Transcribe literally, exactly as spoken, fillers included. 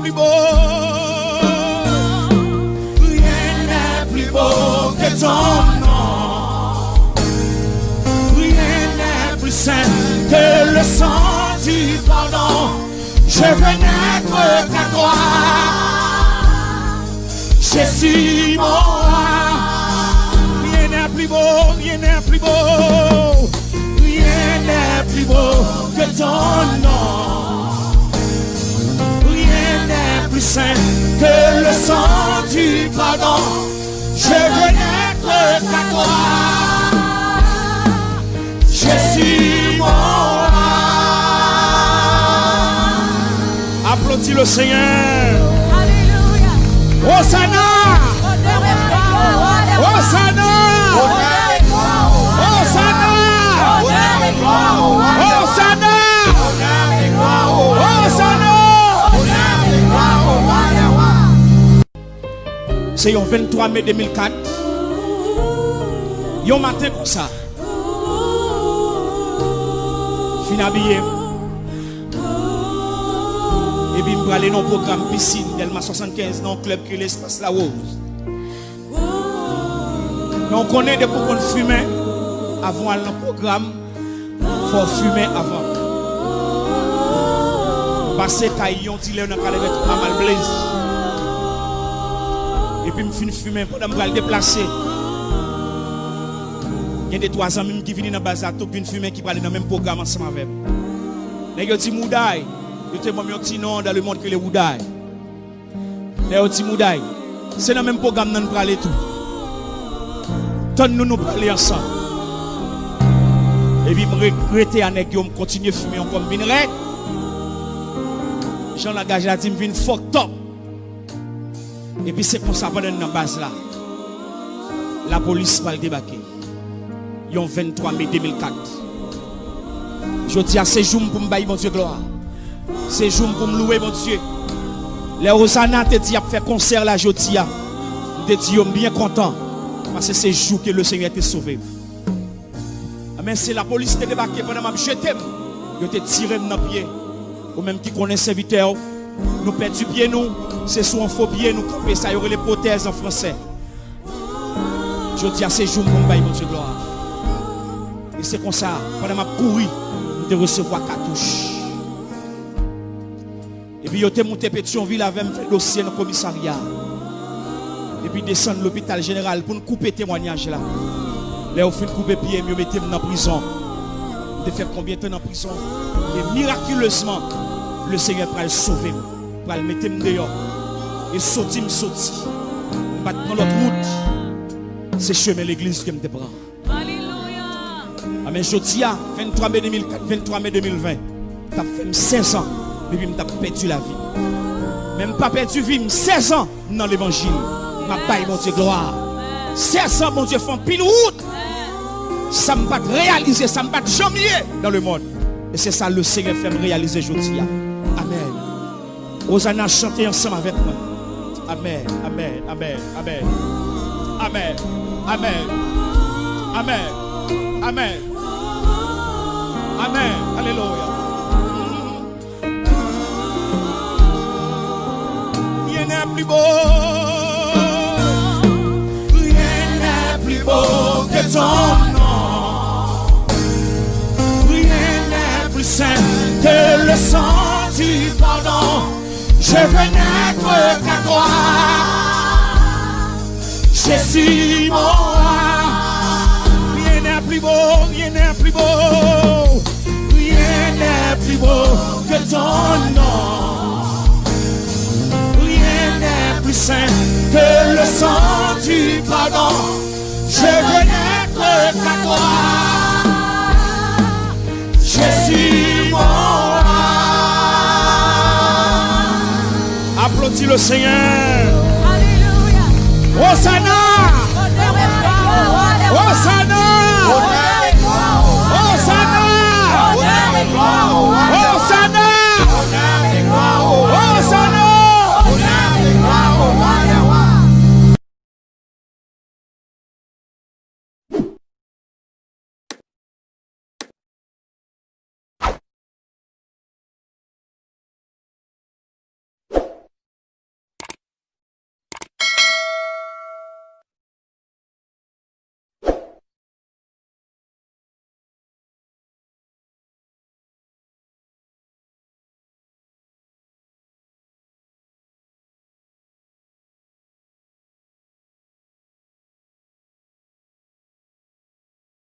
Plus beau. Rien n'est plus beau que ton nom. Rien n'est plus saint que le sang du pardon. Je veux n'être qu'à toi. Jésus, mon roi. Rien n'est plus beau, rien n'est plus beau. Rien n'est plus beau que ton nom. Rien n'est plus saint que le sang du pardon. Je veux n'être qu'à toi. Jésus, mon roi. Applaudis le Seigneur. Alléluia. Hosanna. Honneur et gloire. Hosanna. Honneur et gloire. Hosanna. Honneur et gloire. Hosanna. Honneur et gloire. Hosanna. Honneur et gloire au roi des rois. Se yon venntwa me de mil kat, yon maten konsa, fin abiye m, epi m prale nan yon pwogram pisin Dèlma swasannkenz nan yon klèb ki rele Espace La Rose. Men w konnen depi w konn fimen, avan w al nan pwogram, fò w fimen avan. M pase kay yon dilè nan Kalevèt Amal Blaze. Epi m fin fimen pandan m pral deplase. Gen de twa zanmi m ki vini nan baz la tou k vin fimen ki prale nan menm pwogram ansanm avè m. Nèg yo di m Wouday. Yo te ban m yon ti non dans le monde ki rele Wouday. Lè yo di Mouday, se nan menm pwogram nan n prale tou. Tann nou, nou prale ansanm. Epi m re-, rete a nèg yo, m kontinye fimen ankò, m vin rèd. Jan langaj la di, m vin fucked up. Epi se konsa pandan n nan baz la, lapolis pral debake. Yon venntwa me de mil kat. Jodi a se jou m pou m bay Bondye glwa. Se jou m pou m louwe Bondye. Lè Hosanna te di y ap fè konsè la jodi a, m te di yo m byen kontan, paske se jou ke Lesenyè te sove m. Men se lapolis te debake pandan m ap jete m, yo te tire m nan pye. Ou menm ki konnen sèvitè w, nou pèdi pye nou, se sou yon fo pye nou kanpe, sa yo rele pwotèz an fransè. Jodi a se jou m pou m bay Bondye glwa. E se konsa, pandan m ap kouri, m te resevwa katouch. Epi yo te moute Petyonvil avè m, fè dosye nan komisarya. Epi desann lopital jeneral pou n koupe temwanyaj la. Lè yo fin koupe pye m, yo mete m nan prizon. M te fè konbyen tan nan prizon? E mirakilezman, Lesenyè pral sove m, pral mete m deyò. E soti m soti, m pa t pran lòt wout. Se chemen legliz ke m te pran. Alelouya. Amen. Jodi a, venntwa me de mil kat, venntwa me de mil ven, t ap fè m sèz an depi m t ap pèdi lavi m. Men m pa pèdi vi m, sèz an m nan levanjil. M ap bay Bondye glwa. Sèz an Bondye fè anpil wout. Sa m pa t reyalize, sa m pa t janm ye dans le monde. E se sa Lesenyè fè m reyalize jodi a. Amen. Hosanna, chante ansanm avèk mwen. Amen, amen, amen, amen. Amen, amen, amen, amen. Amen, alelouya. Rien n'est plus beau. Rien n'est plus beau que ton nom. Rien n'est plus saint que le sang du pardon. Je veux n'être qu'à toi, Jésus mon roi. Rien n'est plus beau, rien n'est plus beau, rien n'est plus beau que ton nom. Rien n'est plus saint que le sang du pardon. Je veux n'être qu'à toi, Jésus mon roi. Applaudis le Seigneur. Alelouya. Hosanna. Honneur et gloire au roi des rois. Hosanna.